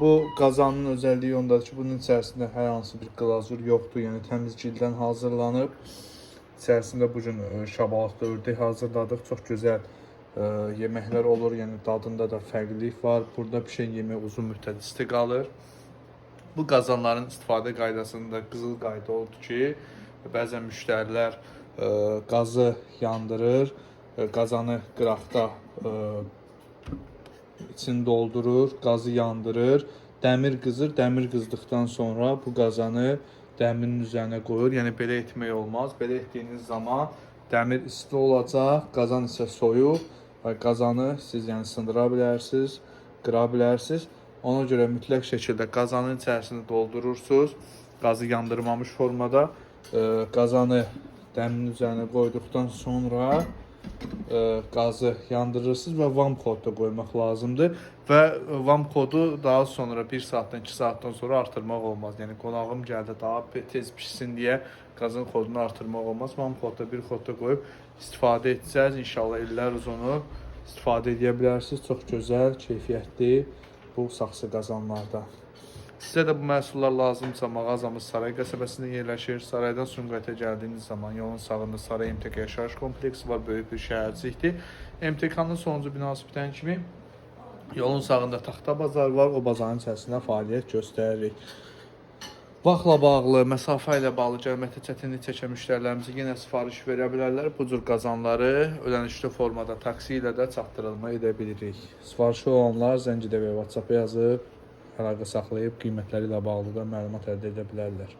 Bu qazanın özəlliyi ondadır ki, bunun içərisində hər hansı bir glazur yoxdur, yəni təmiz gildən hazırlanıb. İçərisində bu gün şabalıdlı ördək hazırladıq. Çox gözəl yeməklər olur, yəni dadında da fərqlilik var. Burada pişən yemək uzun müddət isti qalır. Bu qazanların istifadə qaydasında qızıl qayda oldu ki, bəzən müştərilər qazı yandırır, qazanı qıraqda içini doldurur, qazı yandırır, dəmir qızır, dəmir qızdıqdan sonra bu qazanı dəmirin üzərinə qoyur. Yəni belə etmək olmaz. Belə etdiyiniz zaman dəmir isti olacaq, qazan isə soyuq və qazanı siz yəni sındıra bilərsiniz, qıra bilərsiniz. Ona görə mütləq şəkildə qazanın içərisini doldurursunuz. Qazı yandırmamış formada qazanı dəmirin üzərinə qoyduqdan sonra qazı yandırırsınız və vam kod da qoymaq lazımdır və vam kodu daha sonra 1 saatdan 2 saatdan sonra artırmaq olmaz. Yəni qonağım gəldi daha tez pişsin deyə qazın kodunu artırmaq olmaz. Vam kodda bir kodda qoyub istifadə etsəz inşallah illər uzunu istifadə edə bilərsiniz. Çox gözəl, keyfiyyətli bu saxsı qazanlarda. Sizə də bu məhsullar lazımsa mağazamız Saray qəsəbəsində yerləşir. Saraydan Sumqayıta gəldiyiniz zaman yolun sağında Saray MTK yaşayış kompleksi var, böyük bir şəhərcikdir. MTK-nın sonuncu binası bitən kimi yolun sağında taxta bazar var. O bazarın içərisində fəaliyyət göstəririk. Vaxtla bağlı, məsafə ilə bağlı gəlməkdə çətinlik çəkən müştərilərimizə yenə sifariş verə bilərlər. Bu cür qazanları ödənişli formada taksi ilə də çatdırılma edə bilirik. Sifarişi olanlar zəng edə və WhatsApp-a yazıb əlaqə saxlayıb qiymətləri ilə bağlı da məlumat əldə edə bilərlər.